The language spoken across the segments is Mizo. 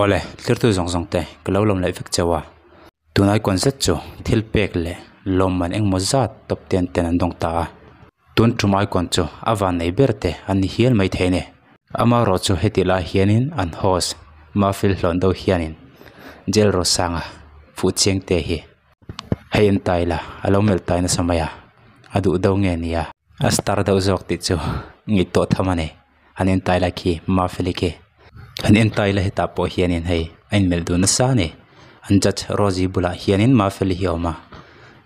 Awle, thirtu zawng zawng te ka lo lawm leh vek chauh a. Tunai kawn zet chu thil pek leh lawmman engmaw zat top ten ten an dawng ta a. Tun tum icon chu a van nei ber te an ni hial mai thei a ni. Amaherawh chu heti lai hianin an host Mafil hlawn deuh hianin Jail Rosanga fuh chiang te hi hei an tai la a lo melh tai nasa mai a, a duh deuh nge nia a star deuh zawk tih chu ngaihtuah tham a ni. An en tai lai khi Mafeli khi an en tai la hetah pawh hianin hei a inmelh dun nasa a ni. An judge Rosie bulah hianin Mafeli hi a awm a,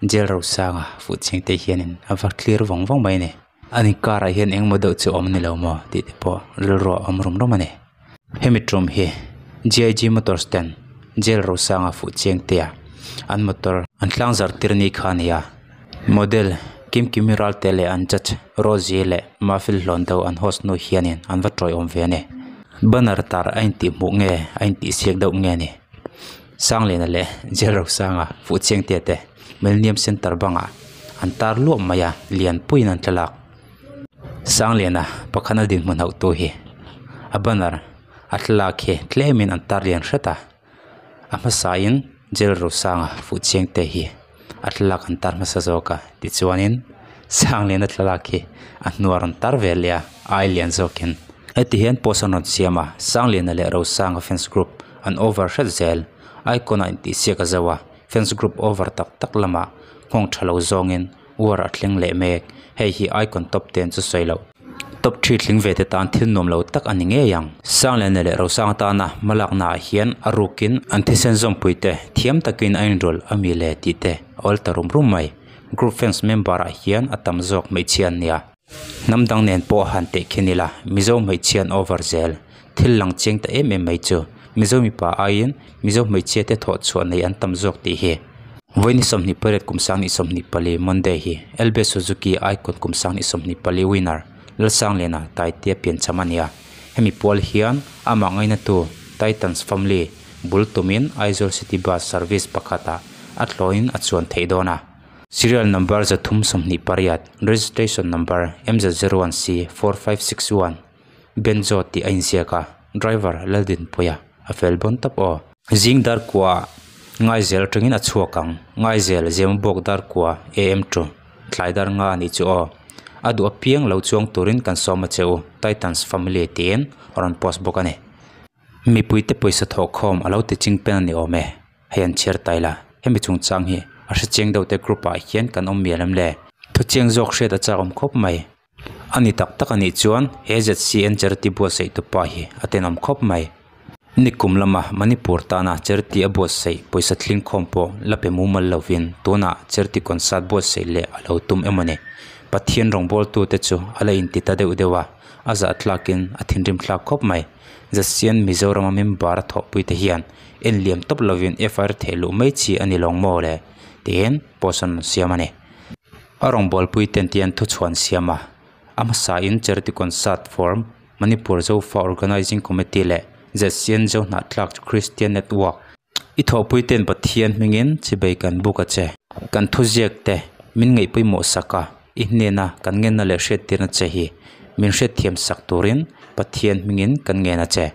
Jail Rosanga fuh chiang te hianin a va clear vawng vawng mai a ni. An inkarah hian engemaw deuh chu a awm a ni lo maw tih te pawh rilru a awm rum rum a ni. Hemi tum hi G_I_G Motors ten Jail Rosanga fuh chiang te a an motor an tlang zar tir ni kha a ni a. Model Kim Kimi Ralte leh an judge Rosie leh Mafil hlawn deuh an host nu hianin an va tawiawm ve a ni. Banner tar a intih hmuh nge a intih siak deuh nge ni. Sangliana leh Jail Rosanga fuh chiang te te Millennium Centre bangah an tar luah mai a lianpuiin an thlalak. Sangliana pakhat a dinhmun hauh tu hi a banner a thlalak hi tlemin an tar lian hret a a hmasain Jail Rosanga fuh chiang te hi a thlalak an tar hmasa zawk a tichuanin Sangliana thlalak hi a hnuai rawn tar ve leh a ai lian zawkin heti hian post an rawn siam a Sangliana leh Rosanga fans group an over hret zel icon ah intihsiak a zo a fans group over tak tak lamah nghawng tha lo zawngin war a thleng leh mek hei hi icon top ten chu sawi loh top three tling ve te tan thil nuam lo tak a ni ngei ang. Sangliana leh Rosanga tana hmalakna ah hian a rukin an thisen zawmpui te thiam takin a inrawlh a mi le tih te a awl ta rum rum mai. Group fans member ah hian a tam zawk hmeichhia an nia. Hnam dang nen pawh han teh khin ila Mizo hmeichhia an over zel. Thil lang chiang ta em em mai chu Mizo mipa aiin Mizo hmeichhia te thawh chhuah nei an tam zawk tih hi. Vawiin 28 kum 2024 Monday hi LB Suzuki Icon kum 2024 winner Lalsangliana Taitea piancham a ni a. Hemi pual hian amah ngainatu Titans family bul tumin Aizawl City Bus Service pakhatah a tlawhin a chuan theih dawn a. Serial number 328, Registration number MZ01C 4561, Benzo tih a inziak a, driver Laldinpuia a fel bawn tawp aw. Zing dar kua Ngaizel atangin a chhuak ang, Ngaizel Zemabawk dar kua am to tlai dar nga a nih chu aw. A duh apiang lo chuang turin kan sawm a che u, Titans family tiin a rawn post bawk a ni. Mipuite pawisa thawhkhawm a lo ti ching pen a ni awm e. Hei an chhiar ta ila, hemi chungchang hi a hrechiang deuh te group ah hian kan awm mial em le? Thuchiang zawk hriat a chak awm khawp mai. A ni tak tak a nih chuan he ZCN charity buatsaih tu pa hi a tenawm khawp mai. Nikum lama Manipur tana charity a buatsaih pawisa tling khawm pawh la pe mumal lovin tunah charity concert buatsaih leh a lo tum emaw ni. Pathian rawngbawltu te chu a la inti ta deuh deuh a, a zah tlakin a thinrim thlak khawp mai. ZCN Mizorama member a thawhpui te hian en liam tawp lovin FIR theh luh mai chi a ni lawng maw le tiin post an rawn siam a ni. A rawngbawlpui ten tian thuchhuan siam a, a hmasain Charity Concert for Manipur Zofa Organising Committee leh ZCN Zohnahthlak Christian Network i thawhpui ten Pathian hmingin chibei kan buk a che. Kan thuziak te min ngaihpawimawh sak a, i hnena kan ngenna leh hriattirna che hi min hriatthiam sak turin Pathian hmingin kan ngen a che.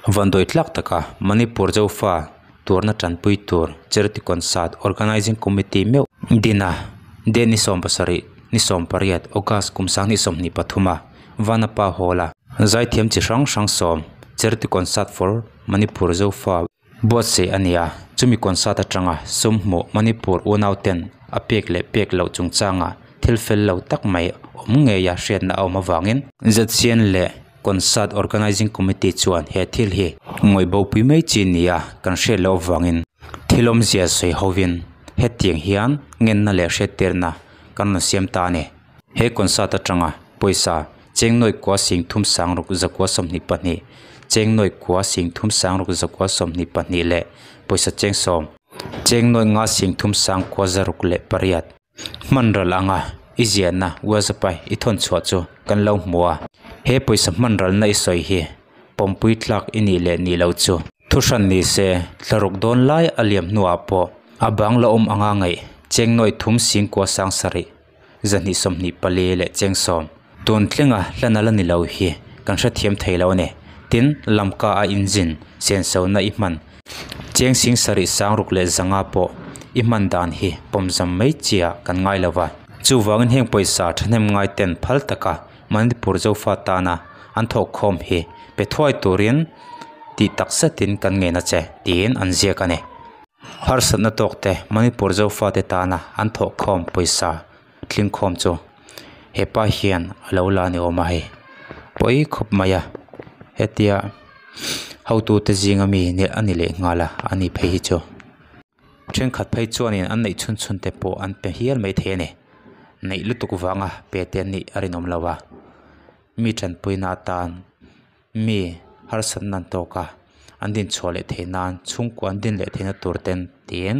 Vandawi tlak taka Manipur Zofa turna tanpui tur Charity Concert Organising Committee meuh dina date ni 17 ni 18 August kum 2023 a Vanapa Hall a zaithiam chi hrang hrang sawm Charity Concert for Manipur Zofa buatsaih a ni a, chumi concert atanga sum hmuh Manipur unau ten a pek leh pek loh chungchangah thil fel lo tak mai awm ngei a hriatna a awm avangin ZCN leh Concert Organising Committee chuan he thil hi ngawih bopui mai chi nia kan hriat loh avangin thil awmzia sawi hovin hetiang hian ngenna leh hriattirna kan rawn siam ta a ni. He concert atanga pawisa cheng nawi kua sing thum sang ruk zakua 22, cheng nawi kua sing thum sang ruk zakua 22 leh pawisa cheng sawm, cheng nawi nga sing thum sang kua zaruk leh pariat. Hman ral anga i ziahna WhatsApp a i thawn chhuah chu kan lo hmu a, he pawisa hman ralna i sawi hi pawmpui tlak i nih leh nih loh chu thuhran ni se thlaruk dawn lai a liam hnuah pawh a bang la awm anga ngaih cheng nawi thum sing kua sang sarih 224 leh cheng sawm tun tlenga hlan a la ni lo hi kan hrethiam thei lo a ni. Tin, Lamka a inzin sensona i hman cheng sing sarih sangruk leh zanga pawh i hman dan hi pawmzam mai chiah kan ngai lo va. Chuvangin heng pawisa thahnem ngai ten phal taka Manipur Zofa tana an thawhkhawm hi pe thuai turin tih tak zetin kan ngen a che, tiin an ziak a ni. Harsatna tawkte Manipur Zofate tana an thawhkhawm pawisa tlingkhawm chu hepa hian a lo la ni awm a hei. Pawi khawp mai a, hetia hotute zinga mi a ni leh nghal a, a ni phei hi chu. Thenkhat phei chuanin an neih chhun chhun te pawh an pe hial mai thei a ni. Neih lutuk vanga pe te an nih a rinawm lo a, mi tanpuina atan mi harsatna an tawk a, an din chhuah leh theih nan chhungkua an din leh theihna tur ten tiin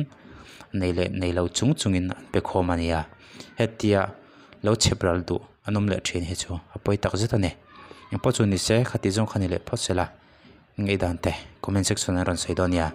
nei leh nei lo chung chungin an pe khawm a ni a. Hetia lo chhep ral duh an awm leh thin hi chu a pawi tak zet a ni. Engpawh chu ni se khati zawng kha ni leh phawt se la. Ngaihdan te comment section ah rawn sawi dawn nia.